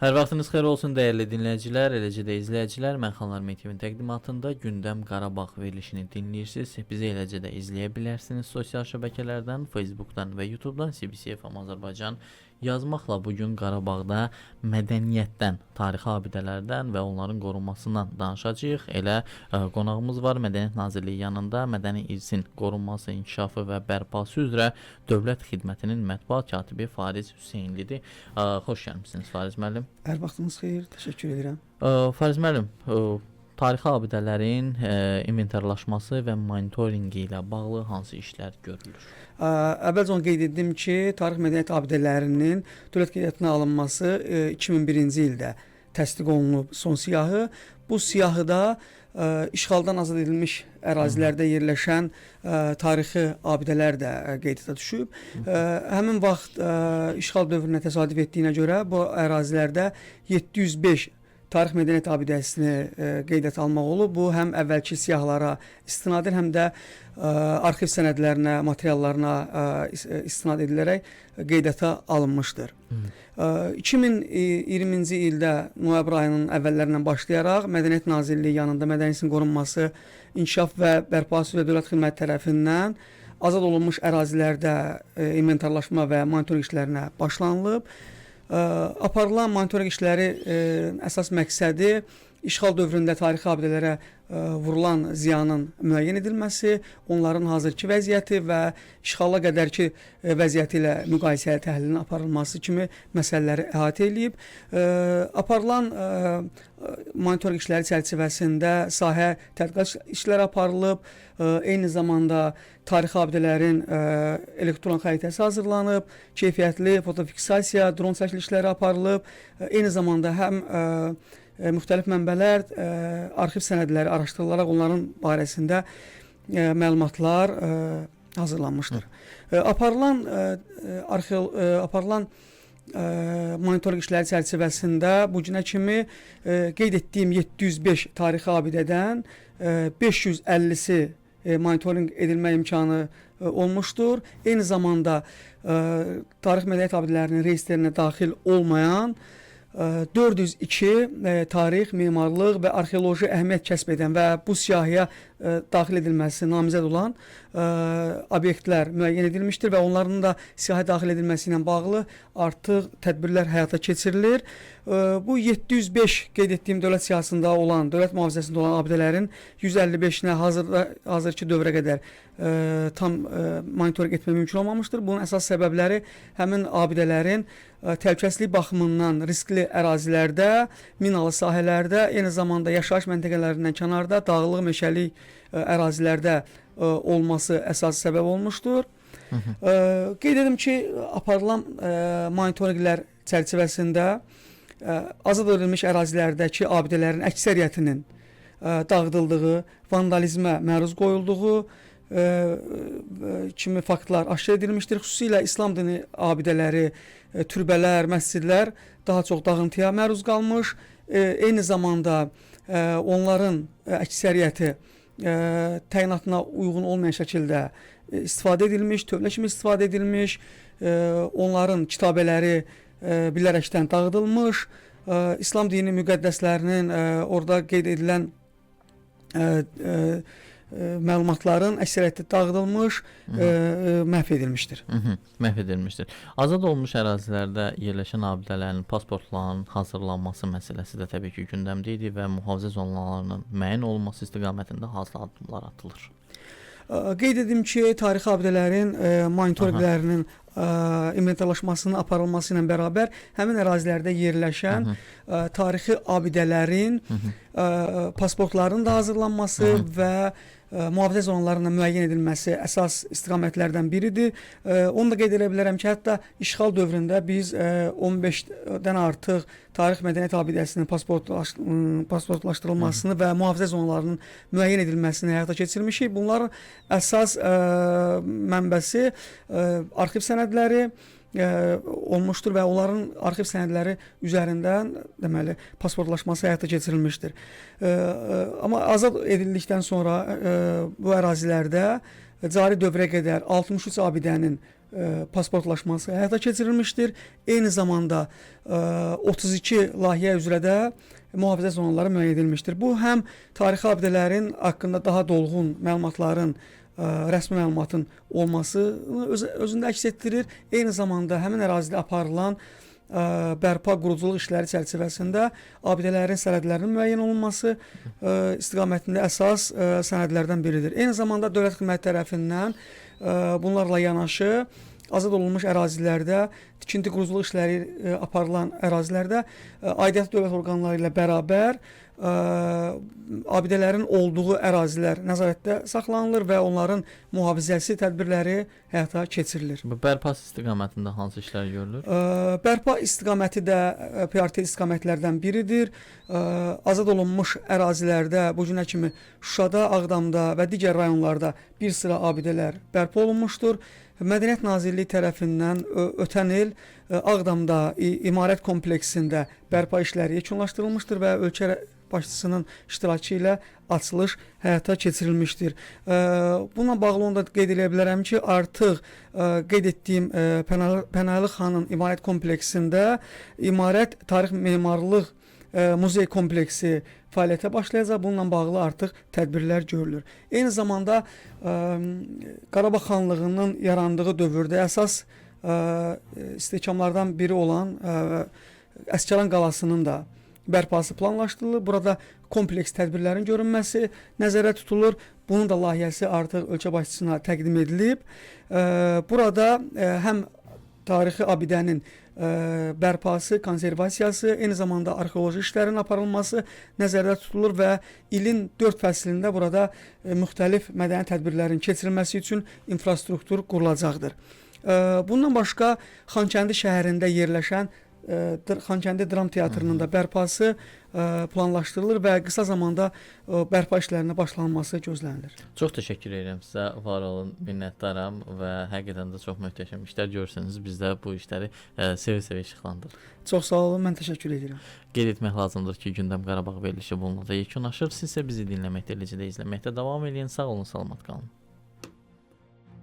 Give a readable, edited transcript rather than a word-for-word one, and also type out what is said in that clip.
Hər vaxtınız xeyir olsun dəyərli dinləyicilər, eləcə də izləyicilər. Mən Xanlar Mehdiyevin təqdimatında Gündəm Qarabağ verilişini dinləyirsiniz. Bizi eləcə də izləyə bilərsiniz sosial şəbəkələrdən, Facebookdan və YouTubedan CBC FM Azərbaycan yazmaqla. Bugün Qarabağda mədəniyyətdən, tarixi abidələrdən və onların qorunmasından danışacağıq. Elə qonağımız var, Mədəniyyət Nazirliyi yanında mədəni irsin qorunması, inkişafı və bərpası üzrə Dövlət Xidmətinin mətbuat katibi Fariz Hüseynlidir. Xoş gəlmisiniz, Fariz müəllim. Hər vaxtınız xeyir, təşəkkür edirəm. Fariz müəllim, tarixi abidələrin inventarlaşması və monitorinqi ilə bağlı hansı işlər görülür? Əvvəlcə onu qeyd etdim ki, tarix mədəniyyət abidələrinin dövlət qeydiyyatına alınması 2001-ci ildə təsdiq olunub son siyahı. Bu siyahıda işğaldan azad edilmiş ərazilərdə yerləşən tarixi abidələr də qeydiyyata düşüb. Həmin vaxt işğal dövrünə təsadüf etdiyinə görə bu ərazilərdə 705 tarix mədəniyyət abidəsini qeydiyyata almaq olub. Bu həm əvvəlki siyahılara istinadən, həm də arxiv sənədlərinə, materiallarına istinad edilərək qeydiyyata alınmışdır. 2020-ci ildə noyabr ayının əvvəllərindən başlayaraq Mədəniyyət Nazirliyi yanında mədəni irsin qorunması, inkişaf və bərpası üzrə Dövlət Xidməti tərəfindən azad olunmuş ərazilərdə inventarlaşma və monitorinq işlərinə başlanılıb. Aparılan monitorinq işləri əsas məqsədi işğal dövründə tarixi abidələrə vurulan ziyanın müəyyən edilməsi, onların hazırki vəziyyəti və işğala qədərki vəziyyəti ilə müqayisəli təhlilin aparılması kimi məsələləri əhatə eləyib. Aparılan monitorinq işləri çərçivəsində sahə tədqiqat işləri aparılıb, eyni zamanda tarixi abidələrin elektron xəritəsi hazırlanıb, keyfiyyətli fotofiksasiya, dron çəkilişləri aparılıb, eyni zamanda həm müxtəlif mənbələr, arxiv sənədləri araşdırılaraq onların barəsində məlumatlar hazırlanmışdır. Aparılan aparılan monitorinq işləri çərçivəsində bu günə kimi qeyd etdiyim 705 tarixi abidədən 550-si monitorinq edilmə imkanı olmuşdur. Eyni zamanda tarix mədəniyyət abidələrinin reyestrinə daxil olmayan 402 tarix, memarlıq və arxeoloji əhəmiyyət kəsb edən və bu siyahıya daxil edilməsi namizəd olan obyektlər müəyyən edilmişdir və onların da siyahıya daxil edilməsi ilə bağlı artıq tədbirlər həyata keçirilir. Bu 705 qeyd etdiyim dövlət siyahısında olan, dövlət mühafizəsində olan abidələrin 155-nə hazırki dövrə qədər tam monitorinq etmək mümkün olmamışdır. Bunun əsas səbəbləri həmin abidələrin təhlükəsizlik baxımından riskli ərazilərdə, minalı sahələrdə, eyni zamanda yaşayış məntəqələrindən kənarda, dağlıq, meşəlik ərazilərdə olması əsas səbəb olmuşdur. Qeyd edim ki, aparılan monitorinqlər çərçivəsində azad edilmiş ərazilərdəki abidələrin əksəriyyətinin dağıdıldığı, vandalizmə məruz qoyulduğu kimi faktlar aşkar edilmişdir. Xüsusilə İslam dini abidələri, türbələr, məscidlər daha çox dağıntıya məruz qalmış. Eyni zamanda onların əksəriyyəti təyinatına uyğun olmayan şəkildə istifadə edilmiş, tövlə kimi istifadə edilmiş, onların kitabələri bilərəkdən dağıdılmış, İslam dini müqəddəslərinin orada qeyd edilən məlumatların əksəriyyəti dağıdılmış, məhv edilmişdir. Məhv edilmişdir. Azad olunmuş ərazilərdə yerləşən abidələrin pasportlarının hazırlanması məsələsi də təbii ki, gündəmdə idi və mühafizə zonalarının müəyyən olunması istiqamətində hansı addımlar atılır? Qeyd edim ki, tarixi abidələrin monitorinqlərinin inventarlaşmasının aparılması ilə bərabər həmin ərazilərdə yerləşən tarixi abidələrin pasportlarının da hazırlanması və mühafizə zonalarının müəyyən edilməsi əsas istiqamətlərdən biridir. Onu da qeyd edə bilərəm ki, hətta işğal dövründə biz 15-dən artıq tarix mədəniyyət abidəsinin pasportlaşdırılmasını və mühafizə zonalarının müəyyən edilməsini həyata keçirmişik. Bunların əsas mənbəsi arxiv sənədləri olmuşdur və onların arxiv sənədləri üzərindən deməli pasportlaşması həyata keçirilmişdir. Amma azad edildikdən sonra bu ərazilərdə Cari dövrə qədər 63 abidənin pasportlaşması həyata keçirilmişdir. Eyni zamanda 32 layihə üzrə də mühafizə zonaları müəyyən edilmişdir. Bu həm tarixi abidələrin haqqında daha dolğun məlumatların, rəsmi məlumatın olmasını özündə əks etdirir. Eyni zamanda həmin ərazidə aparılan bərpa quruculuq işləri çərçivəsində abidələrin sənədlərinin müəyyən olunması istiqamətində əsas sənədlərdən biridir. Eyni zamanda dövlət xidməti tərəfindən bunlarla yanaşı azad olunmuş ərazilərdə, tikinti quruculuq işləri aparılan ərazilərdə aidiyyatı dövlət orqanları ilə bərabər abidələrin olduğu ərazilər nəzarətdə saxlanılır və onların mühafizəsi tədbirləri həyata keçirilir. Bu bərpa istiqamətində hansı işlər görülür? Bərpa istiqaməti də prioritet istiqamətlərdən biridir. Azad olunmuş ərazilərdə bu günə kimi Şuşada, Ağdamda və digər rayonlarda bir sıra abidələr bərpa olunmuşdur. Mədəniyyət Nazirliyi tərəfindən ötən il Ağdamda imarət kompleksində bərpa işləri yekunlaşdırılmışdır və ölkə başçısının iştirakı ilə açılış həyata keçirilmişdir. Bununla bağlı onu da qeyd edə bilərəm ki, artıq qeyd etdiyim Pənahlı xanın imarət kompleksində imarət tarix memarlıq muzey kompleksi fəaliyyətə başlayacaq. Bununla bağlı artıq tədbirlər görülür. Eyni zamanda Qarabağ xanlığının yarandığı dövrdə əsas istehkamlardan biri olan Əsgəran qalasının da bərpası planlaşdırılır. Burada kompleks tədbirlərin görünməsi nəzərdə tutulur. Bunun da layihəsi artıq ölkə başçısına təqdim edilib. Burada həm tarixi abidənin bərpası, konservasiyası, eyni zamanda arxeoloji işlərin aparılması nəzərdə tutulur və ilin 4 fəslində burada müxtəlif mədəni tədbirlərin keçirilməsi üçün infrastruktur qurulacaqdır. Bundan başqa Xankəndi şəhərində yerləşən Xankəndi Dram Teatrının da bərpası planlaşdırılır və qısa zamanda bərpa işlərinə başlanması gözlənilir. Çox təşəkkür edirəm sizə, var olun, minnətdaram və həqiqətən də çox möhtəşəm işlər görürsünüz. Biz də bu işləri sevə-sevə işıqlandırırıq. Çox sağ olun, mən təşəkkür edirəm. Qeyd etmək lazımdır ki, Gündəm Qarabağ verilişi bununla da yekunlaşır. Siz isə bizi dinləməkdə, eləcə də izləməkdə davam edin. Sağ olun, salamat qalın.